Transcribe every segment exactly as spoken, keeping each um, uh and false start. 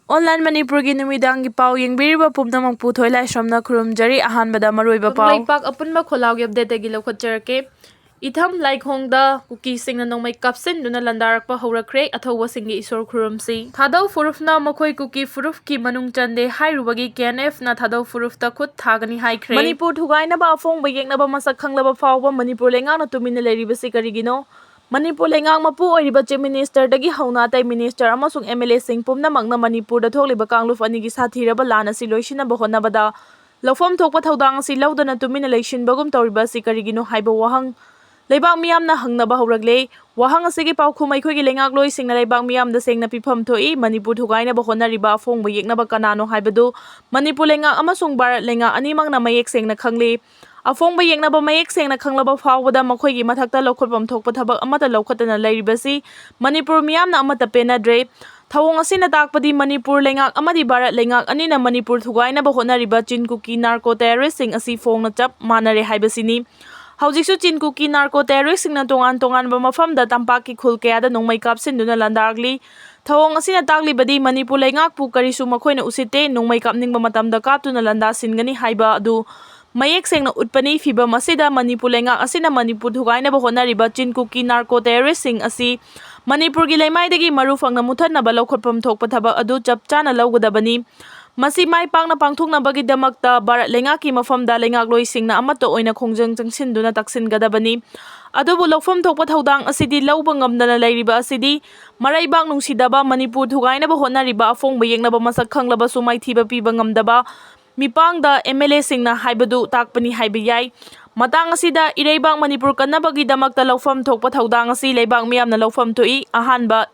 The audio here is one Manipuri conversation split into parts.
Online ꯃꯅꯤꯄꯨꯔꯒꯤ ꯅꯨꯃꯤꯗꯥꯡꯒꯤ ꯄꯥꯎ ꯌꯦꯡꯕꯤꯔꯤꯕ ꯄꯨꯝꯅꯃꯛꯄꯨ ꯊꯣꯏꯂꯥꯏꯁ꯭ꯔꯝꯅ ꯈꯨꯔꯨꯝꯖꯔꯤ꯫ ꯑꯍꯥꯟꯕꯗ ꯃꯔꯨꯑꯣꯏꯕ ꯄꯥꯎ꯫ ꯂꯩꯄꯥꯛ ꯑꯄꯨꯟꯕ ꯈꯣꯜꯂꯥꯎꯒꯤ ꯑꯞꯗꯦꯠꯇꯒꯤ ꯂꯧꯈꯠꯆꯔꯛꯀꯦ꯫ ꯏꯊꯝ ꯂꯥꯏꯈꯣꯡꯗ ꯀꯨꯀꯤꯁꯤꯡꯅ ꯅꯣꯡꯃꯩ ꯀꯥꯞꯁꯤꯟꯗꯨꯅ ꯂꯥꯟꯗꯥꯔꯛꯄ ꯍꯧꯔꯛꯈ꯭ꯔꯦ꯫ ꯑꯊꯧꯕꯁꯤꯡꯒꯤ ꯏꯁꯣꯔ ꯈꯨꯔꯨꯝꯁꯤ꯫ ꯊꯥꯗꯧ ꯐꯨꯔꯨꯞꯅ ꯃꯈꯣꯏ ꯀꯨꯀꯤ ꯐꯨꯔꯨꯞꯀꯤ ꯃꯅꯨꯡ ꯆꯟꯗꯦ ꯍꯥꯏꯔꯨꯕꯒꯤ ꯀꯦ ꯑꯦꯟ ꯑꯦꯐꯅ ꯊꯥꯗꯧ ꯐꯨꯔꯨꯞꯇ ꯈꯨꯠ ꯊꯥꯒꯅꯤ ꯍꯥꯏꯈ꯭ꯔꯦ꯫ ꯃꯅꯤꯄꯨꯔ ꯊꯨꯒꯥꯏꯅꯕ ꯑꯐꯣꯡꯕ ꯌꯦꯛꯅꯕ ꯃꯁꯛ ꯈꯪꯂꯕ ꯐꯥꯎꯕ ꯃꯅꯤꯄꯨꯔ ꯂꯩꯉꯥꯛꯅ ꯇꯨꯃꯤꯟꯅ ꯂꯩꯔꯤꯕꯁꯤ ꯀꯔꯤꯒꯤꯅꯣ? ꯃꯅꯤꯄꯨꯔ ꯂꯩꯉꯥꯛ ꯃꯄꯨ ꯑꯣꯏꯔꯤꯕ ꯆꯤꯐ ꯃꯤꯅꯤꯁꯇꯔꯗꯒꯤ ꯍꯧꯅ ꯑꯇꯩ ꯃꯤꯅꯤꯁꯇꯔ ꯑꯃꯁꯨꯡ ꯑꯦꯝ ꯑꯦꯜ ꯑꯦꯁꯤꯡ ꯄꯨꯝꯅꯃꯛꯅ ꯃꯅꯤꯄꯨꯔꯗ ꯊꯣꯛꯂꯤꯕ ꯀꯥꯡꯂꯨꯞ ꯑꯅꯤꯒꯤ ꯁꯥꯊꯤꯔꯕ ꯂꯥꯟ ꯑꯁꯤ ꯂꯣꯏꯁꯤꯟꯅꯕ ꯍꯣꯠꯅꯕꯗ ꯂꯧꯐꯝ ꯊꯣꯛꯄ ꯊꯧꯗꯥꯡ ꯑꯁꯤ ꯂꯧꯗꯅ ꯇꯨꯃꯤꯟꯅ ꯂꯩꯁꯤꯟꯕꯒꯨꯝ ꯇꯧꯔꯤꯕ ꯑꯁꯤ ꯀꯔꯤꯒꯤꯅꯣ ꯍꯥꯏꯕ ꯋꯥꯍꯪ ꯂꯩꯕꯥꯛ ꯃꯤꯌꯥꯝꯅ ꯍꯪꯅꯕ ꯍꯧꯔꯛꯂꯦ꯫ ꯋꯥꯍꯪ ꯑꯁꯤꯒꯤ ꯄꯥꯎꯈꯨꯝ ꯑꯩꯈꯣꯏꯒꯤ ꯂꯩꯉꯥꯛꯂꯣꯏꯁꯤꯡꯅ ꯂꯩꯕꯥꯛ ꯃꯤꯌꯥꯝꯗ ꯁꯦꯡꯅ ꯄꯤꯐꯝ ꯊꯣꯛꯏ꯫ ꯃꯅꯤꯄꯨꯔ ꯊꯨꯒꯥꯏꯅꯕ ꯍꯣꯠꯅꯔꯤꯕ ꯑꯐꯣꯡꯕ ꯌꯦꯛꯅꯕ ꯀꯅꯥꯅꯣ ꯍꯥꯏꯕꯗꯨ ꯃꯅꯤꯄꯨꯔ ꯂꯩꯉꯥꯛ ꯑꯃꯁꯨꯡ ꯚꯥꯔꯠ ꯂꯩꯉꯥꯛ ꯑꯅꯤꯃꯛꯅ ꯃꯌꯦꯛ ꯁꯦꯡꯅ ꯈꯪꯂꯤ꯫ ꯑꯐꯣꯡꯕ ꯌꯦꯛꯅꯕ ꯃꯌꯦꯛ ꯁꯦꯡꯅ ꯈꯪꯂꯕ ꯐꯥꯎꯕꯗ ꯃꯈꯣꯏꯒꯤ ꯃꯊꯛꯇ ꯂꯧꯈꯠꯐꯝ ꯊꯣꯛꯄ ꯊꯕꯛ ꯑꯃꯠꯇ ꯂꯧꯈꯠꯇꯅ ꯂꯩꯔꯤꯕꯁꯤ ꯃꯅꯤꯄꯨꯔ ꯃꯤꯌꯥꯝꯅ ꯑꯃꯠꯇ ꯄꯦꯟꯅꯗ꯭ꯔꯦ꯫ ꯊꯧꯑꯣꯡ ꯑꯁꯤꯅ ꯇꯥꯛꯄꯗꯤ ꯃꯅꯤꯄꯨꯔ ꯂꯩꯉꯥꯛ ꯑꯃꯗꯤ ꯚꯥꯔꯠ ꯂꯩꯉꯥꯛ ꯑꯅꯤꯅ ꯃꯅꯤꯄꯨꯔ ꯊꯨꯒꯥꯏꯅꯕ ꯍꯣꯠꯅꯔꯤꯕ ꯆꯤꯟ ꯀꯨꯀꯤ ꯅꯥꯔꯀꯣ ꯇꯦꯔꯣꯔꯤꯁꯁꯤꯡ ꯑꯁꯤ ꯐꯣꯡꯅ ꯆꯞ ꯃꯥꯟꯅꯔꯦ ꯍꯥꯏꯕꯁꯤꯅꯤ꯫ ꯍꯧꯖꯤꯛꯁꯨ ꯆꯤꯟ ꯀꯨꯀꯤ ꯅꯥꯔꯀꯣ ꯇꯦꯔꯣꯔꯤꯁꯁꯤꯡꯅ ꯇꯣꯉꯥꯟ ꯇꯣꯉꯥꯟꯕ ꯃꯐꯝꯗ ꯇꯝꯄꯥꯛꯀꯤ ꯈꯨꯜ ꯀꯌꯥꯗ ꯅꯣꯡꯃꯩ ꯀꯥꯞꯁꯤꯟꯗꯨꯅ ꯂꯥꯟꯗꯥꯔꯛꯂꯤ꯫ ꯊꯧꯑꯣꯡ ꯑꯁꯤꯅ ꯇꯥꯛꯂꯤꯕꯗꯤ ꯃꯅꯤꯄꯨꯔ ꯂꯩꯉꯥꯛꯄꯨ ꯀꯔꯤꯁꯨ ꯃꯈꯣꯏꯅ ꯎꯁꯤꯠꯇꯦ, ꯅꯣꯡꯃꯩ ꯀꯥꯞꯅꯤꯡꯕ ꯃꯇꯝꯗ ꯀꯥꯞꯇꯨꯅ ꯂꯥꯟꯗꯥꯁꯤꯟꯒꯅꯤ ꯍꯥꯏꯕ ꯑꯗꯨ ꯃꯌꯦꯛ ꯁꯦꯡꯅ ꯎꯠꯄꯅꯤ꯫ ꯐꯤꯚꯝ ꯑꯁꯤꯗ ꯃꯅꯤꯄꯨꯔ ꯂꯩꯉꯥꯛ ꯑꯁꯤꯅ ꯃꯅꯤꯄꯨꯔ ꯊꯨꯒꯥꯏꯅꯕ ꯍꯣꯠꯅꯔꯤꯕ ꯆꯤꯟ ꯀꯨꯀꯤ ꯅꯥꯔꯀꯣ ꯇꯦꯔꯣꯔꯤꯁꯁꯤꯡ ꯑꯁꯤ ꯃꯅꯤꯄꯨꯔꯒꯤ ꯂꯩꯃꯥꯏꯗꯒꯤ ꯃꯔꯨ ꯐꯪꯅ ꯃꯨꯠꯊꯠꯅꯕ ꯂꯧꯈꯠꯐꯝ ꯊꯣꯛꯄ ꯊꯕꯛ ꯑꯗꯨ ꯆꯞ ꯆꯥꯅ ꯂꯧꯒꯗꯕꯅꯤ꯫ ꯃꯁꯤ ꯃꯥꯏ ꯄꯥꯛꯅ ꯄꯥꯡꯊꯣꯛꯅꯕꯒꯤꯗꯃꯛꯇ ꯚꯥꯔꯠ ꯂꯩꯉꯥꯛꯀꯤ ꯃꯐꯝꯗ ꯂꯩꯉꯥꯛꯂꯣꯏꯁꯤꯡꯅ ꯑꯃꯠꯇ ꯑꯣꯏꯅ ꯈꯣꯡꯖꯪ ꯆꯪꯁꯤꯟꯗꯨꯅ ꯇꯛꯁꯤꯟꯒꯗꯕꯅꯤ꯫ ꯑꯗꯨꯕꯨ ꯂꯧꯐꯝ ꯊꯣꯛꯄ ꯊꯧꯗꯥꯡ ꯑꯁꯤꯗꯤ ꯂꯧꯕ ꯉꯝꯗꯅ ꯂꯩꯔꯤꯕ ꯑꯁꯤꯗꯤ ꯃꯔꯩꯕꯥꯛ ꯅꯨꯡꯁꯤꯗꯕ, ꯃꯅꯤꯄꯨꯔ ꯊꯨꯒꯥꯏꯅꯕ ꯍꯣꯠꯅꯔꯤꯕ ꯑꯐꯣꯡꯕ ꯌꯦꯛꯅꯕ ꯃꯁꯛ ꯈꯪꯂꯕꯁꯨ ꯃꯥꯏꯊꯤꯕ ꯄꯤꯕ ꯉꯝꯗꯕ ꯃꯤꯄꯥꯡꯗ ꯑꯦꯝ ꯑꯦꯜ ꯑꯦꯁꯤꯡꯅ ꯍꯥꯏꯕꯗꯨ ꯇꯥꯛꯄꯅꯤ ꯍꯥꯏꯕ ꯌꯥꯏ꯫ ꯃꯇꯥꯡ ꯑꯁꯤꯗ ꯏꯔꯩꯕꯥꯛ ꯃꯅꯤꯄꯨꯔ ꯀꯟꯅꯕꯒꯤꯗꯃꯛꯇ ꯂꯧꯐꯝ ꯊꯣꯛꯄ ꯊꯧꯗꯥꯡ ꯑꯁꯤ ꯂꯩꯕꯥꯛ ꯃꯤꯌꯥꯝꯅ ꯂꯧꯐꯝ ꯊꯣꯛꯏ꯫ ꯑꯍꯥꯟꯕ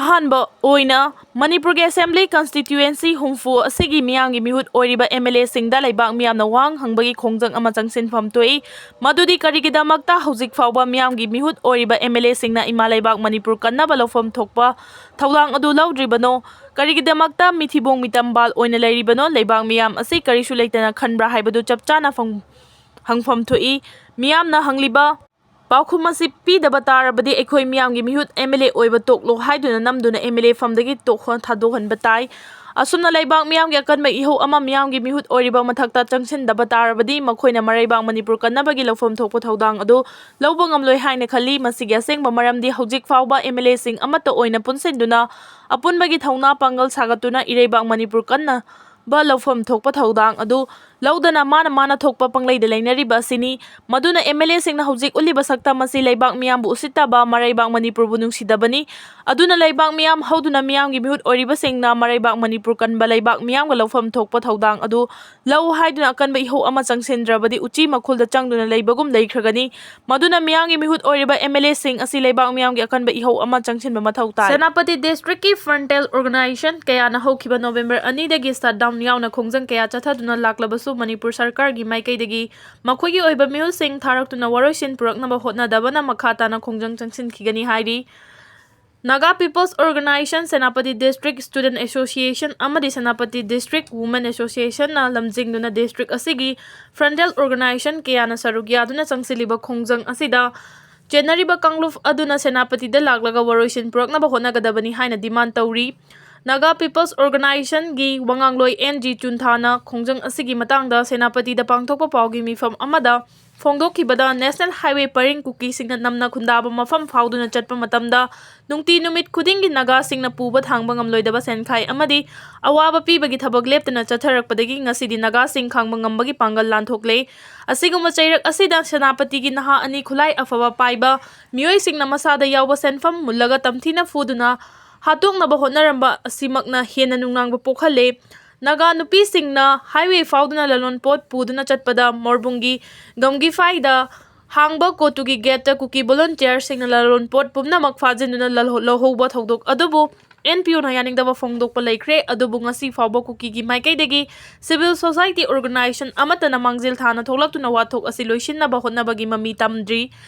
ꯑꯍꯥꯟꯕ ꯑꯣꯏꯅ ꯃꯅꯤꯄꯨꯔꯒꯤ ꯑꯦꯁꯦꯝꯕ꯭ꯂꯤ ꯀꯟꯁꯇꯤꯇ꯭ꯌꯨꯑꯦꯟꯁꯤ ꯍꯨꯝꯐꯨ ꯑꯁꯤꯒꯤ ꯃꯤꯌꯥꯝꯒꯤ ꯃꯤꯍꯨꯠ ꯑꯣꯏꯔꯤꯕ ꯑꯦꯝ ꯑꯦꯜ ꯑꯦꯁꯤꯡꯗ ꯂꯩꯕꯥꯛ ꯃꯤꯌꯥꯝꯅ ꯋꯥꯍꯪ ꯍꯪꯕꯒꯤ ꯈꯣꯡꯖꯪ ꯑꯃ ꯆꯪꯁꯤꯟꯐꯝ ꯊꯣꯛꯏ꯫ ꯃꯗꯨꯗꯤ ꯀꯔꯤꯒꯤꯗꯃꯛꯇ ꯍꯧꯖꯤꯛ ꯐꯥꯎꯕ ꯃꯤꯌꯥꯝꯒꯤ ꯃꯤꯍꯨꯠ ꯑꯣꯏꯔꯤꯕ ꯑꯦꯝ ꯑꯦꯜ ꯑꯦꯁꯤꯡꯅ ꯏꯃꯥ ꯂꯩꯕꯥꯛ ꯃꯅꯤꯄꯨꯔ ꯀꯟꯅꯕ ꯂꯧꯐꯝ ꯊꯣꯛꯄ ꯊꯧꯗꯥꯡ ꯑꯗꯨ ꯂꯧꯗ꯭ꯔꯤꯕꯅꯣ? ꯀꯔꯤꯒꯤꯗꯃꯛꯇ ꯃꯤꯊꯤꯕꯣꯡ ꯃꯤꯇꯝꯕꯥꯜ ꯑꯣꯏꯅ ꯂꯩꯔꯤꯕꯅꯣ? ꯂꯩꯕꯥꯛ ꯃꯤꯌꯥꯝ ꯑꯁꯤ ꯀꯔꯤꯁꯨ ꯂꯩꯇꯅ ꯈꯟꯕ꯭ꯔꯥ ꯍꯥꯏꯕꯗꯨ ꯆꯞ ꯆꯥꯅ ꯐꯪ-, ꯍꯪꯐꯝ ꯊꯣꯛꯏ꯫ ꯃꯤꯌꯥꯝꯅ ꯍꯪꯂꯤꯕ ꯄꯥꯎꯈꯨꯝ ꯑꯁꯤ ꯄꯤꯗꯕ ꯇꯥꯔꯕꯗꯤ ꯑꯩꯈꯣꯏ ꯃꯤꯌꯥꯝꯒꯤ ꯃꯤꯍꯨꯠ MLA ꯑꯣꯏꯕ ꯇꯣꯛꯂꯣ ꯍꯥꯏꯗꯨꯅ ꯅꯝꯗꯨꯅ MLA ꯐꯝꯗꯒꯤ ꯇꯣꯛꯍ-, ꯊꯥꯗꯣꯛꯍꯟꯕ ꯇꯥꯏ꯫ ꯑꯁꯨꯝꯅ ꯂꯩꯕꯥꯛ ꯃꯤꯌꯥꯝꯒꯤ ꯑꯀꯟꯕ ꯏꯍꯧ ꯑꯃ ꯃꯤꯌꯥꯝꯒꯤ ꯃꯤꯍꯨꯠ ꯑꯣꯏꯔꯤꯕ ꯃꯊꯛꯇ ꯆꯪꯁꯤꯟꯗꯕ ꯇꯥꯔꯕꯗꯤ ꯃꯈꯣꯏꯅ ꯃꯔꯩꯕꯥꯛ ꯃꯅꯤꯄꯨꯔ ꯀꯟꯅꯕꯒꯤ ꯂꯧꯐꯝ ꯊꯣꯛꯄ ꯊꯧꯗꯥꯡ ꯑꯗꯨ ꯂꯧꯕ ꯉꯝꯂꯣꯏ ꯍꯥꯏꯅ ꯈꯜꯂꯤ꯫ ꯃꯁꯤꯒꯤ ꯑꯁꯦꯡꯕ ꯃꯔꯝꯗꯤ ꯍꯧꯖꯤꯛ ꯐꯥꯎꯕ MLAꯁꯤꯡ ꯑꯃꯠꯇ ꯑꯣꯏꯅ ꯄꯨꯟꯁꯤꯟꯗꯨꯅ ꯑꯄꯨꯟꯕꯒꯤ ꯊꯧꯅꯥ ꯄꯥꯡꯒꯜ ꯁꯥꯒꯠꯇꯨꯅ ꯏꯔꯩꯕꯥꯛ ꯃꯅꯤꯄꯨꯔ ꯀꯟꯅꯕ ꯂꯧꯐꯝ ꯊꯣꯛꯄ ꯊꯧꯗꯥꯡ ꯑꯗꯨ ꯂꯧꯗꯅ ꯃꯥꯅ ꯃꯥꯅ ꯊꯣꯛꯄ ꯄꯪꯂꯩꯗ ꯂꯩꯅꯔꯤꯕ ꯑꯁꯤꯅꯤ꯫ ꯃꯗꯨꯅ MLAꯁꯤꯡꯅ ꯍꯧꯖꯤꯛ ꯎꯠꯂꯤꯕ ꯁꯛꯇꯝ ꯑꯁꯤ ꯂꯩꯕꯥꯛ ꯃꯤꯌꯥꯝꯕꯨ ꯎꯁꯤꯠꯇꯕ, ꯃꯔꯩꯕꯥꯛ ꯃꯅꯤꯄꯨꯔꯕꯨ ꯅꯨꯡꯁꯤꯗꯕꯅꯤ꯫ ꯑꯗꯨꯅ ꯂꯩꯕꯥꯛ ꯃꯤꯌꯥꯝ ꯍꯧꯗꯨꯅ ꯃꯤꯌꯥꯝꯒꯤ ꯃꯤꯍꯨꯠ ꯑꯣꯏꯔꯤꯕꯁꯤꯡꯅ ꯃꯔꯩꯕꯥꯛ ꯃꯅꯤꯄꯨꯔ ꯀꯟꯕ ꯂꯩꯕꯥꯛ ꯃꯤꯌꯥꯝꯒ ꯂꯧꯐꯝ ꯊꯣꯛꯄ ꯊꯧꯗꯥꯡ ꯑꯗꯨ ꯂꯧ ꯍꯥꯏꯗꯨꯅ ꯑꯀꯟꯕ ꯏꯍꯧ ꯑꯃ ꯆꯪꯁꯤꯟꯗ꯭ꯔꯕꯗꯤ ꯎꯆꯤ ꯃꯈꯨꯜꯗ ꯆꯪꯗꯨꯅ ꯂꯩꯕꯒꯨꯝ ꯂꯩꯈ꯭ꯔꯒꯅꯤ꯫ ꯃꯗꯨꯅ ꯃꯤꯌꯥꯝꯒꯤ ꯃꯤꯍꯨꯠ ꯑꯣꯏꯔꯤꯕ MLAꯁꯤꯡ ꯑꯁꯤ ꯂꯩꯕꯥꯛ ꯃꯤꯌꯥꯝꯒꯤ ꯑꯀꯟꯕ ꯏꯍꯧ ꯑꯃ ꯆꯪꯁꯤꯟꯕ ꯃꯊꯧ ꯇꯥꯏ꯫ ꯁꯦꯅꯥꯄꯇꯤ ꯗꯤꯁꯇ꯭ꯔꯤꯛꯀꯤ ꯐ꯭ꯔꯟꯇꯦꯜ ꯑꯣꯔꯒꯅꯥꯏꯖꯦꯁꯟ ꯀꯌꯥꯅ ꯍꯧꯈꯤꯕ ꯅꯣꯕꯦꯝꯕꯔ ꯑꯅꯤꯗꯒꯤ ꯁꯠꯗꯥꯎꯟ ꯌꯥꯎꯅ ꯈꯣꯡꯖꯪ ꯀꯌꯥ ꯆꯠꯊꯗꯨꯅ ꯂꯥꯛꯂꯕꯁꯨ ꯃꯅꯤꯄꯨꯔ ꯁꯔꯀꯥꯔꯒꯤ ꯃꯥꯏꯀꯩꯗꯒꯤ ꯃꯈꯣꯏꯒꯤ ꯑꯣꯏꯕ ꯃꯤꯍꯨꯠꯁꯤꯡ ꯊꯥꯔꯛꯇꯨꯅ ꯋꯥꯔꯣꯏꯁꯤꯟ ꯄꯨꯔꯛꯅꯕ ꯍꯣꯠꯅꯗꯕꯅ ꯃꯈꯥ ꯇꯥꯅ ꯈꯣꯡꯖꯪ ꯆꯪꯁꯤꯟꯈꯤꯒꯅꯤ ꯍꯥꯏꯔꯤ꯫ Naga people's organisation, Senapati district student association ꯑꯃꯗꯤ ꯁꯦꯅꯥꯄꯇꯤ ꯗꯤꯁꯇ꯭ꯔꯤꯛ ꯋꯨꯃꯦꯟ ꯑꯦꯁꯣꯁꯤꯌꯦꯁꯟꯅ ꯂꯝꯖꯤꯡꯗꯨꯅ ꯗꯤꯁꯇ꯭ꯔꯤꯛ ꯑꯁꯤꯒꯤ ꯐ꯭ꯔꯟꯇꯦꯜ ꯑꯣꯔꯒꯅꯥꯏꯖꯦꯁꯟ ꯀꯌꯥꯅ ꯁꯔꯨꯛ ꯌꯥꯗꯨꯅ ꯆꯪꯁꯤꯜꯂꯤꯕ ꯈꯣꯡꯖꯪ ꯑꯁꯤꯗ ꯆꯦꯟꯅꯔꯤꯕ ꯀꯥꯡꯂꯨꯞ ꯑꯗꯨꯅ ꯁꯦꯅꯥꯄꯇꯤꯗ ꯂꯥꯛꯂꯒ ꯋꯥꯔꯣꯏꯁꯤꯟ ꯄꯨꯔꯛꯅꯕ ꯍꯣꯠꯅꯒꯗꯕꯅꯤ ꯍꯥꯏꯅ ꯗꯤꯃꯥꯟ ꯇꯧꯔꯤ꯫ ꯅꯥꯒꯥ ꯄꯤꯄꯜꯁ ꯑꯣꯔꯒꯅꯥꯏꯖꯦꯁꯟꯒꯤ ꯋꯥꯉꯥꯡꯂꯣꯏ ꯑꯦꯟ ꯖꯤ ꯆꯨꯟꯊꯥꯅ ꯈꯣꯡꯖꯪ ꯑꯁꯤꯒꯤ ꯃꯇꯥꯡꯗ ꯁꯦꯅꯥꯄꯇꯤꯗ ꯄꯥꯡꯊꯣꯛꯄ ꯄꯥꯎꯒꯤ ꯃꯤꯐꯝ ꯑꯃꯗ ꯐꯣꯡꯗꯣꯛꯈꯤꯕꯗ, ꯅꯦꯁꯅꯦꯜ ꯍꯥꯏꯋꯦ ꯄꯔꯤꯡ ꯀꯨꯀꯤꯁꯤꯡꯅ ꯅꯝꯅ ꯈꯨꯟꯗꯥꯕ ꯃꯐꯝ ꯐꯥꯎꯗꯨꯅ ꯆꯠꯄ ꯃꯇꯝꯗ ꯅꯨꯡꯇꯤ ꯅꯨꯃꯤꯠ ꯈꯨꯗꯤꯡꯒꯤ ꯅꯥꯒꯥꯁꯤꯡꯅ ꯄꯨꯕ ꯊꯥꯡꯕ ꯉꯝꯂꯣꯏꯗꯕ ꯁꯦꯟꯈꯥꯏ ꯑꯃꯗꯤ ꯑꯋꯥꯕ ꯄꯤꯕꯒꯤ ꯊꯕꯛ ꯂꯦꯞꯇꯅ ꯆꯠꯊꯔꯛꯄꯗꯒꯤ ꯉꯁꯤꯗꯤ ꯅꯥꯒꯥꯁꯤꯡ ꯈꯥꯡꯕ ꯉꯝꯕꯒꯤ ꯄꯥꯡꯒꯜ ꯂꯥꯟꯊꯣꯛꯂꯦ꯫ ꯑꯁꯤꯒꯨꯝꯕ ꯆꯩꯔꯛ ꯑꯁꯤꯗ ꯁꯦꯅꯥꯄꯇꯤꯒꯤ ꯅꯍꯥ ꯑꯅꯤ ꯈꯨꯠꯂꯥꯏ ꯑꯐꯕ ꯄꯥꯏꯕ ꯃꯤꯑꯣꯏꯁꯤꯡꯅ ꯃꯁꯥꯗ ꯌꯥꯎꯕ ꯁꯦꯟꯐꯝ ꯃꯨꯜꯂꯒ ꯇꯝꯊꯤꯅ ꯐꯨꯗꯨꯅ ꯍꯥꯠꯇꯣꯛꯅꯕ ꯍꯣꯠꯅꯔꯝꯕ ꯑꯁꯤꯃꯛꯅ ꯍꯦꯟꯅ ꯅꯨꯡꯅꯥꯡꯕ ꯄꯣꯛꯍꯜꯂꯦ꯫ ꯅꯥꯒꯥ ꯅꯨꯄꯤꯁꯤꯡꯅ ꯍꯥꯏꯋꯦ ꯐꯥꯎꯗꯨꯅ ꯂꯂꯣꯟ ꯄꯣꯠ ꯄꯨꯗꯨꯅ ꯆꯠꯄꯗ ꯃꯣꯔꯕꯨꯡꯒꯤ ꯒꯝꯒꯤꯐꯥꯏꯗ ꯍꯥꯡꯕ ꯀꯣꯇꯨꯒꯤ ꯒꯦꯠꯇ ꯀꯨꯀꯤ ꯚꯣꯂꯨꯟꯇꯤꯌꯔꯁꯤꯡꯅ ꯂꯂꯣꯟ ꯄꯣꯠ ꯄꯨꯝꯅꯃꯛ ꯐꯥꯖꯤꯟꯗꯨꯅ ꯂꯜꯍꯧ-, ꯂꯧꯍꯧꯕ ꯊꯧꯗꯣꯛ ꯑꯗꯨꯕꯨ ꯑꯦꯟ ꯄꯤ ꯑꯣꯅ ꯌꯥꯅꯤꯡꯗꯕ ꯐꯣꯡꯗꯣꯛꯄ ꯂꯩꯈ꯭ꯔꯦ꯫ ꯑꯗꯨꯕꯨ ꯉꯁꯤ ꯐꯥꯎꯕ ꯀꯨꯀꯤꯒꯤ ꯃꯥꯏꯀꯩꯗꯒꯤ ꯁꯤꯚꯤꯜ ꯁꯣꯁꯥꯏꯇꯤ ꯑꯣꯔꯒꯅꯥꯏꯖꯦꯁꯟ ꯑꯃꯠꯇꯅ ꯃꯥꯡꯖꯤꯜ ꯊꯥꯅ ꯊꯣꯛꯂꯛꯇꯨꯅ ꯋꯥꯊꯣꯛ ꯑꯁꯤ ꯂꯣꯏꯁꯤꯟꯅꯕ ꯍꯣꯠꯅꯕꯒꯤ ꯃꯃꯤ ꯇꯝꯗ꯭ꯔꯤ꯫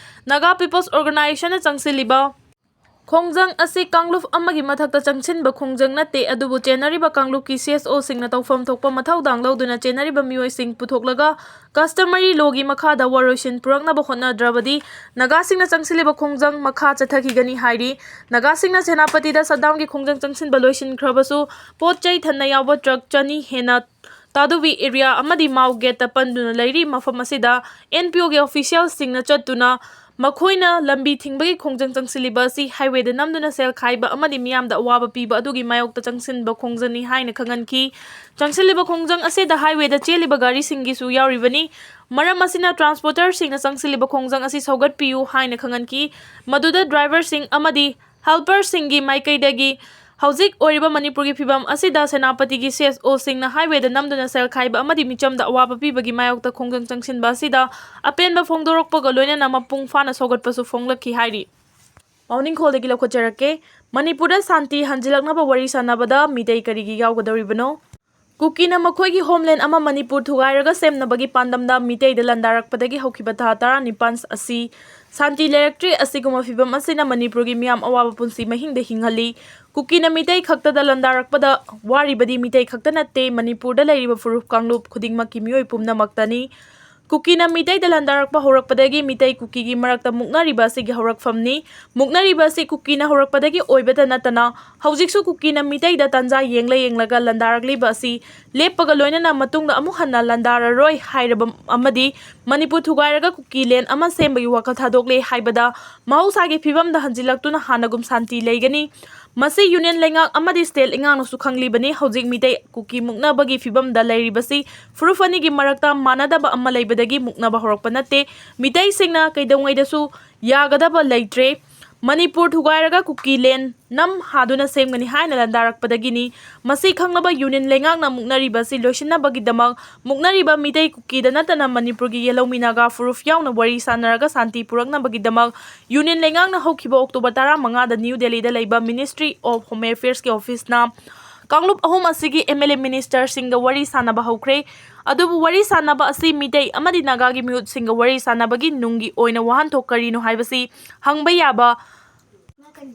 ꯅꯥꯒꯥ ꯄꯤꯄꯜꯁ ꯑꯣꯔꯒꯅꯥꯏꯖꯦꯁꯟꯅ ꯆꯪꯁꯤꯜꯂꯤꯕ ꯈꯣꯡꯖꯪ ꯑꯁꯤ ꯀꯥꯡꯂꯨꯞ ꯑꯃꯒꯤ ꯃꯊꯛꯇ ꯆꯪꯁꯤꯟꯕ ꯈꯣꯡꯖꯪ ꯅꯠꯇꯦ, ꯑꯗꯨꯕꯨ ꯆꯦꯟꯅꯔꯤꯕ ꯀꯥꯡꯂꯨꯞꯀꯤ ꯁꯤ ꯑꯦꯁ ꯑꯣꯁꯤꯡꯅ ꯇꯧꯐꯝ ꯊꯣꯛꯄ ꯃꯊꯧꯗꯥꯡ ꯂꯧꯗꯨꯅ ꯆꯦꯟꯅꯔꯤꯕ ꯃꯤꯑꯣꯏꯁꯤꯡ ꯄꯨꯊꯣꯛꯂꯒ customary lawꯒꯤ ꯃꯈꯥꯗ ꯋꯥꯔꯣꯏꯁꯤꯟ ꯄꯨꯔꯛꯅꯕ ꯍꯣꯠꯅꯗ꯭ꯔꯕꯗꯤ ꯅꯥꯒꯥꯁꯤꯡꯅ ꯆꯪꯁꯤꯜꯂꯤꯕ ꯈꯣꯡꯖꯪ ꯃꯈꯥ ꯆꯠꯊꯈꯤꯒꯅꯤ ꯍꯥꯏꯔꯤ꯫ ꯅꯥꯒꯥꯁꯤꯡꯅ ꯁꯦꯅꯥꯄꯇꯤꯗ shutdownꯒꯤ ꯈꯣꯡꯖꯪ ꯆꯪꯁꯤꯟꯕ ꯂꯣꯏꯁꯤꯟꯈ꯭ꯔꯕꯁꯨ ꯄꯣꯠ ꯆꯩ ꯊꯟꯅ ꯌꯥꯎꯕ ꯇ꯭ꯔꯛ ꯆꯅꯤ ꯍꯦꯟꯅ ꯇꯥꯗꯨꯕꯤ ꯑꯦꯔꯤꯌꯥ ꯑꯃꯗꯤ ꯃꯥꯎ ꯒꯦꯠꯇ ꯄꯟꯗꯨꯅ ꯂꯩꯔꯤ꯫ ꯃꯐꯝ ꯑꯁꯤꯗ ꯑꯦꯟ ꯄꯤ ꯑꯣꯒꯤ ꯑꯣꯐꯤꯁꯤꯌꯦꯜꯁꯤꯡꯅ ꯆꯠꯇꯨꯅ ꯃꯈꯣꯏꯅ ꯂꯝꯕꯤ ꯊꯤꯡꯕꯒꯤ ꯈꯣꯡꯖꯪ ꯆꯪꯁꯤꯜꯂꯤꯕ ꯑꯁꯤ ꯍꯥꯏꯋꯦꯗ ꯅꯝꯗꯨꯅ ꯁꯦꯜ ꯈꯥꯏꯕ ꯑꯃꯗꯤ ꯃꯤꯌꯥꯝꯗ ꯑꯋꯥꯕ ꯄꯤꯕ ꯑꯗꯨꯒꯤ ꯃꯥꯌꯣꯛꯇ ꯆꯪꯁꯤꯟꯕ ꯈꯣꯡꯖꯪꯅꯤ ꯍꯥꯏꯅ ꯈꯪꯍꯟꯈꯤ꯫ ꯆꯪꯁꯤꯜꯂꯤꯕ ꯈꯣꯡꯖꯪ ꯑꯁꯤꯗ ꯍꯥꯏꯋꯦꯗ ꯆꯦꯜꯂꯤꯕ ꯒꯥꯔꯤꯁꯤꯡꯒꯤꯁꯨ ꯌꯥꯎꯔꯤꯕꯅꯤ꯫ ꯃꯔꯝ ꯑꯁꯤꯅ ꯇ꯭ꯔꯥꯟꯁꯄꯣꯔꯇꯔꯁꯤꯡꯅ ꯆꯪꯁꯤꯜꯂꯤꯕ ꯈꯣꯡꯖꯪ ꯑꯁꯤ ꯁꯧꯒꯠꯄꯤꯌꯨ ꯍꯥꯏꯅ ꯈꯪꯍꯟꯈꯤ꯫ ꯃꯗꯨꯗ ꯗ꯭ꯔꯥꯏꯚꯔꯁꯤꯡ ꯑꯃꯗꯤ ꯍꯦꯜꯄꯔꯁꯤꯡꯒꯤ ꯃꯥꯏꯀꯩꯗꯒꯤ ꯍꯧꯖꯤꯛ ꯑꯣꯏꯔꯤꯕ ꯃꯅꯤꯄꯨꯔꯒꯤ ꯐꯤꯕꯝ ꯑꯁꯤꯗ ꯁꯦꯅꯥꯄꯇꯤꯒꯤ ꯁꯤ ꯑꯦꯁ ꯑꯣꯁꯤꯡꯅ ꯍꯥꯏꯋꯦꯗ ꯅꯝꯗꯨꯅ ꯁꯦꯜ ꯈꯥꯏꯕ ꯑꯃꯗꯤ ꯃꯤꯆꯝꯗ ꯑꯋꯥꯕ ꯄꯤꯕꯒꯤ ꯃꯥꯌꯣꯛꯇ ꯈꯣꯡꯖꯪ ꯆꯪꯁꯤꯟꯕ ꯑꯁꯤꯗ ꯑꯄꯦꯟꯕ ꯐꯣꯡꯗꯣꯔꯛꯄꯒ ꯂꯣꯏꯅꯅ ꯃꯄꯨꯡ ꯐꯥꯅ ꯁꯧꯒꯠꯄꯁꯨ ꯐꯣꯡꯂꯛꯈꯤ ꯍꯥꯏꯔꯤ꯫ ꯄꯥꯎꯅꯤꯡꯈꯣꯜꯗꯒꯤ ꯂꯧꯈꯠꯆꯔꯛꯀꯦ꯫ ꯃꯅꯤꯄꯨꯔꯗ ꯁꯥꯟꯇꯤ ꯍꯟꯖꯤꯜꯂꯛꯅꯕ ꯋꯥꯔꯤ ꯁꯥꯟꯅꯕꯗ ꯃꯤꯇꯩ ꯀꯔꯤꯒꯤ ꯌꯥꯎꯒꯗꯧꯔꯤꯕꯅꯣ? ꯀꯨꯀꯤꯅ ꯃꯈꯣꯏꯒꯤ ꯍꯣꯝꯂꯦꯟ ꯑꯃ ꯃꯅꯤꯄꯨꯔ ꯊꯨꯒꯥꯏꯔꯒ ꯁꯦꯝꯅꯕꯒꯤ ꯄꯥꯟꯗꯝꯗ ꯃꯤꯇꯩꯗ ꯂꯥꯟꯗꯥꯔꯛꯄꯗꯒꯤ ꯍꯧꯈꯤꯕ ꯊꯥ ꯇꯔꯥꯅꯤꯄꯥꯟ ꯑꯁꯤ ꯁꯥꯟꯇꯤ ꯂꯩꯔꯛꯇ꯭ꯔꯤ꯫ ꯑꯁꯤꯒꯨꯝꯕ ꯐꯤꯚꯝ ꯑꯁꯤꯅ ꯃꯅꯤꯄꯨꯔꯒꯤ ꯃꯤꯌꯥꯝ ꯑꯋꯥꯕ ꯄꯨꯟꯁꯤ ꯃꯍꯤꯡꯗ ꯍꯤꯡꯍꯜꯂꯤ꯫ ꯀꯨꯀꯤꯅ ꯃꯤꯇꯩ ꯈꯛꯇꯗ ꯂꯥꯟꯗꯥꯔꯛꯄꯗ ꯋꯥꯔꯤꯕꯗꯤ ꯃꯤꯇꯩ ꯈꯛꯇ ꯅꯠꯇꯦ, ꯃꯅꯤꯄꯨꯔꯗ ꯂꯩꯔꯤꯕ ꯐꯨꯔꯨꯞ ꯀꯥꯡꯂꯨꯞ ꯈꯨꯗꯤꯡꯃꯛꯀꯤ ꯃꯤꯑꯣꯏ ꯄꯨꯝꯅꯃꯛꯇꯅꯤ꯫ ꯀꯨꯀꯤꯅ ꯃꯤꯇꯩꯗ ꯂꯥꯟꯗꯥꯔꯛꯄ ꯍꯧꯔꯛꯄꯗꯒꯤ ꯃꯤꯇꯩ ꯀꯨꯀꯤꯒꯤ ꯃꯔꯛꯇ ꯃꯨꯛꯅꯔꯤꯕ ꯑꯁꯤꯒꯤ ꯍꯧꯔꯛꯐꯝꯅꯤ꯫ ꯃꯨꯛꯅꯔꯤꯕ ꯑꯁꯤ ꯀꯨꯀꯤꯅ ꯍꯧꯔꯛꯄꯗꯒꯤ ꯑꯣꯏꯕꯇ ꯅꯠꯇꯅ ꯍꯧꯖꯤꯛꯁꯨ ꯀꯨꯀꯤꯅ ꯃꯤꯇꯩꯗ ꯇꯥꯟꯖꯥ ꯌꯦꯡꯂ ꯌꯦꯡꯂꯒ ꯂꯥꯟꯗꯥꯔꯛꯂꯤꯕ ꯑꯁꯤ ꯂꯦꯞꯄꯒ ꯂꯣꯏꯅꯅ ꯃꯇꯨꯡꯗ ꯑꯃꯨꯛ ꯍꯟꯅ ꯂꯥꯟꯗꯥꯔꯔꯣꯏ ꯍꯥꯏꯔꯕ ꯑꯃꯗꯤ ꯃꯅꯤꯄꯨꯔ ꯊꯨꯒꯥꯏꯔꯒ ꯀꯨꯀꯤ ꯂꯦꯟ ꯑꯃ ꯁꯦꯝꯕꯒꯤ ꯋꯥꯈꯜ ꯊꯥꯗꯣꯛꯂꯦ ꯍꯥꯏꯕꯗ ꯃꯍꯧꯁꯥꯒꯤ ꯐꯤꯕꯝꯗ ꯍꯟꯖꯤꯜꯂꯛꯇꯨꯅ ꯍꯥꯟꯅꯒꯨꯝ ꯁꯥꯟꯇꯤ ꯂꯩꯒꯅꯤ꯫ ꯃꯁꯤ ꯌꯨꯅꯤꯌꯟ ꯂꯩꯉꯥꯛ ꯑꯃꯗꯤ ꯁ꯭ꯇꯦꯠ ꯂꯩꯉꯥꯛꯅꯁꯨ ꯈꯪꯂꯤꯕꯅꯤ꯫ ꯍꯧꯖꯤꯛ ꯃꯤꯇꯩ ꯀꯨꯀꯤ ꯃꯨꯛꯅꯕꯒꯤ ꯐꯤꯕꯝꯗ ꯂꯩꯔꯤꯕꯁꯤ ꯐꯨꯔꯨꯞ ꯑꯅꯤꯒꯤ ꯃꯔꯛꯇ ꯃꯥꯟꯅꯗꯕ ꯑꯃ ꯂꯩꯕꯗꯒꯤ ꯃꯨꯛꯅꯕ ꯍꯧꯔꯛꯄ ꯅꯠꯇꯦ꯫ ꯃꯤꯇꯩꯁꯤꯡꯅ ꯀꯩꯗꯧꯉꯩꯗꯁꯨ ꯌꯥꯒꯗꯕ ꯂꯩꯇ꯭ꯔꯦ꯫ ꯃꯅꯤꯄꯨꯔ ꯊꯨꯒꯥꯏꯔꯒ ꯀꯨꯀꯤ ꯂꯦꯟ ꯅꯝ ꯍꯥꯗꯨꯅ ꯁꯦꯝꯒꯅꯤ ꯍꯥꯏꯅ ꯂꯥꯟꯗꯥꯔꯛꯄꯗꯒꯤꯅꯤ꯫ ꯃꯁꯤ ꯈꯪꯂꯕ ꯌꯨꯅꯤꯌꯟ ꯂꯩꯉꯥꯛꯅ ꯃꯨꯛꯅꯔꯤꯕ ꯑꯁꯤ ꯂꯣꯏꯁꯤꯟꯅꯕꯒꯤꯗꯃꯛ ꯃꯨꯛꯅꯔꯤꯕ ꯃꯤꯇꯩ ꯀꯨꯀꯤꯗ ꯅꯠꯇꯅ ꯃꯅꯤꯄꯨꯔꯒꯤ ꯌꯦꯜꯍꯧꯃꯤ ꯅꯥꯒꯥ ꯐꯨꯔꯨꯞ ꯌꯥꯎꯅ ꯋꯥꯔꯤ ꯁꯥꯟꯅꯔꯒ ꯁꯥꯟꯇꯤ ꯄꯨꯔꯛꯅꯕꯒꯤꯗꯃꯛ ꯌꯨꯅꯤꯌꯟ ꯂꯩꯉꯥꯛꯅ ꯍꯧꯈꯤꯕ ꯑꯣꯛꯇꯣꯕꯔ ꯇꯔꯥꯃꯉꯥꯗ ꯅ꯭ꯌꯨ ꯗꯦꯜꯂꯤꯗ ꯂꯩꯕ Ministry of Home Affairsꯀꯤ ꯑꯣꯐꯤꯁꯅ ꯀꯥꯡꯂꯨꯞ ꯑꯍꯨꯝ ꯑꯁꯤꯒꯤ ꯑꯦꯝ ꯑꯦꯜ ꯑꯦ ꯃꯤꯅꯤꯁꯇꯔꯁꯤꯡꯒ ꯋꯥꯔꯤ ꯁꯥꯟꯅꯕ ꯍꯧꯈ꯭ꯔꯦ꯫ ꯑꯗꯨꯕꯨ ꯋꯥꯔꯤ ꯁꯥꯟꯅꯕ ꯑꯁꯤ ꯃꯤꯇꯩ ꯑꯃꯗꯤ ꯅꯥꯒꯥꯒꯤ ꯃꯤꯍꯨꯠꯁꯤꯡꯒ ꯋꯥꯔꯤ ꯁꯥꯟꯅꯕꯒꯤ ꯅꯨꯡꯒꯤ ꯑꯣꯏꯅ ꯋꯥꯍꯟꯊꯣꯛ ꯀꯔꯤꯅꯣ ꯍꯥꯏꯕꯁꯤ ꯍꯪꯕ ꯌꯥꯕ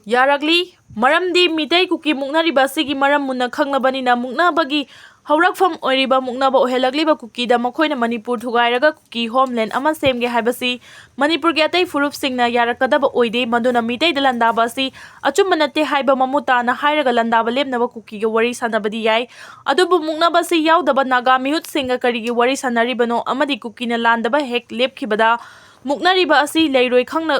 ꯌꯥꯔꯛꯂꯤ꯫ ꯃꯔꯝꯗꯤ ꯃꯤꯇꯩ ꯀꯨꯀꯤ ꯃꯨꯛꯅꯔꯤꯕ ꯑꯁꯤꯒꯤ ꯃꯔꯝ ꯃꯨꯟꯅ ꯈꯪꯂꯕꯅꯤꯅ, ꯃꯨꯛꯅꯕꯒꯤ ꯍꯧꯔꯛꯐꯝ ꯑꯣꯏꯔꯤꯕ, ꯃꯨꯛꯅꯕ ꯑꯣꯏꯍꯜꯂꯛꯂꯤꯕ ꯀꯨꯀꯤꯗ ꯃꯈꯣꯏꯅ ꯃꯅꯤꯄꯨꯔ ꯊꯨꯒꯥꯏꯔꯒ ꯀꯨꯀꯤ ꯍꯣꯝꯂꯦꯟ ꯑꯃ ꯁꯦꯝꯒꯦ ꯍꯥꯏꯕꯁꯤ ꯃꯅꯤꯄꯨꯔꯒꯤ ꯑꯇꯩ ꯐꯨꯔꯨꯞꯁꯤꯡꯅ ꯌꯥꯔꯛꯀꯗꯕ ꯑꯣꯏꯗꯦ꯫ ꯃꯗꯨꯅ ꯃꯤꯇꯩꯗ ꯂꯥꯟꯗꯥꯕ ꯑꯁꯤ ꯑꯆꯨꯝꯕ ꯅꯠꯇꯦ ꯍꯥꯏꯕ ꯃꯃꯨꯠ ꯇꯥꯅ ꯍꯥꯏꯔꯒ ꯂꯥꯟꯗꯥꯕ ꯂꯦꯞꯅꯕ ꯀꯨꯀꯤꯒ ꯋꯥꯔꯤ ꯁꯥꯟꯅꯕꯗꯤ ꯌꯥꯏ꯫ ꯑꯗꯨꯕꯨ ꯃꯨꯛꯅꯕ ꯑꯁꯤ ꯌꯥꯎꯗꯕ ꯅꯥꯒꯥ ꯃꯤꯍꯨꯠꯁꯤꯡꯒ ꯀꯔꯤꯒꯤ ꯋꯥꯔꯤ ꯁꯥꯟꯅꯔꯤꯕꯅꯣ ꯑꯃꯗꯤ ꯀꯨꯀꯤꯅ ꯂꯥꯟꯗꯕ ꯍꯦꯛ ꯂꯦꯞꯈꯤꯕꯗ ꯃꯨꯛꯅꯔꯤꯕ ꯑꯁꯤ ꯂꯩꯔꯣꯏ ꯈꯪꯅ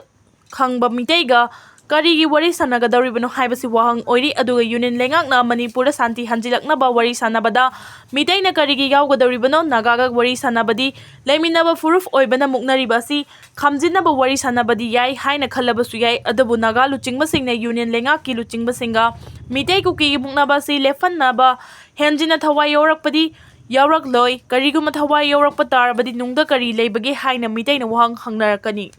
ꯈꯪꯕ ꯃꯤꯇꯩꯒ ꯀꯔꯤꯒꯤ ꯋꯥꯔꯤ ꯁꯥꯟꯅꯒꯗꯧꯔꯤꯕꯅꯣ ꯍꯥꯏꯕꯁꯤ ꯋꯥꯍꯪ ꯑꯣꯏꯔꯤ꯫ ꯑꯗꯨꯒ ꯌꯨꯅꯤꯌꯟ ꯂꯩꯉꯥꯛꯅ ꯃꯅꯤꯄꯨꯔꯗ ꯁꯥꯟꯇꯤ ꯍꯟꯖꯤꯜꯂꯛꯅꯕ ꯋꯥꯔꯤ ꯁꯥꯟꯅꯕꯗ ꯃꯤꯇꯩꯅ ꯀꯔꯤꯒꯤ ꯌꯥꯎꯒꯗꯧꯔꯤꯕꯅꯣ? ꯅꯥꯒꯥꯒ ꯋꯥꯔꯤ ꯁꯥꯟꯅꯕꯗꯤ ꯂꯩꯃꯤꯟꯅꯕ ꯐꯨꯔꯨꯞ ꯑꯣꯏꯕꯅ ꯃꯨꯛꯅꯔꯤꯕ ꯑꯁꯤ ꯈꯥꯝꯖꯤꯟꯅꯕ ꯋꯥꯔꯤ ꯁꯥꯟꯅꯕꯗꯤ ꯌꯥꯏ ꯍꯥꯏꯅ ꯈꯜꯂꯕꯁꯨ ꯌꯥꯏ꯫ ꯑꯗꯨꯕꯨ ꯅꯥꯒꯥ ꯂꯨꯆꯤꯡꯕꯁꯤꯡꯅ ꯌꯨꯅꯤꯌꯟ ꯂꯩꯉꯥꯛꯀꯤ ꯂꯨꯆꯤꯡꯕꯁꯤꯡꯒ ꯃꯤꯇꯩ ꯀꯨꯀꯤꯒꯤ ꯃꯨꯛꯅꯕ ꯑꯁꯤ ꯂꯦꯞꯍꯟꯅꯕ ꯍꯦꯟꯖꯤꯟꯅ ꯊꯋꯥꯏ ꯌꯥꯎꯔꯛꯄꯗꯤ ꯌꯥꯎꯔꯛꯂꯣꯏ꯫ ꯀꯔꯤꯒꯨꯝꯕ ꯊꯋꯥꯏ ꯌꯥꯎꯔꯛꯄ ꯇꯥꯔꯕꯗꯤ ꯅꯨꯡꯗ ꯀꯔꯤ ꯂꯩꯕꯒꯦ ꯍꯥꯏꯅ ꯃꯤꯇꯩꯅ ꯋꯥꯍꯪ ꯍꯪꯅꯔꯛꯀꯅꯤ꯫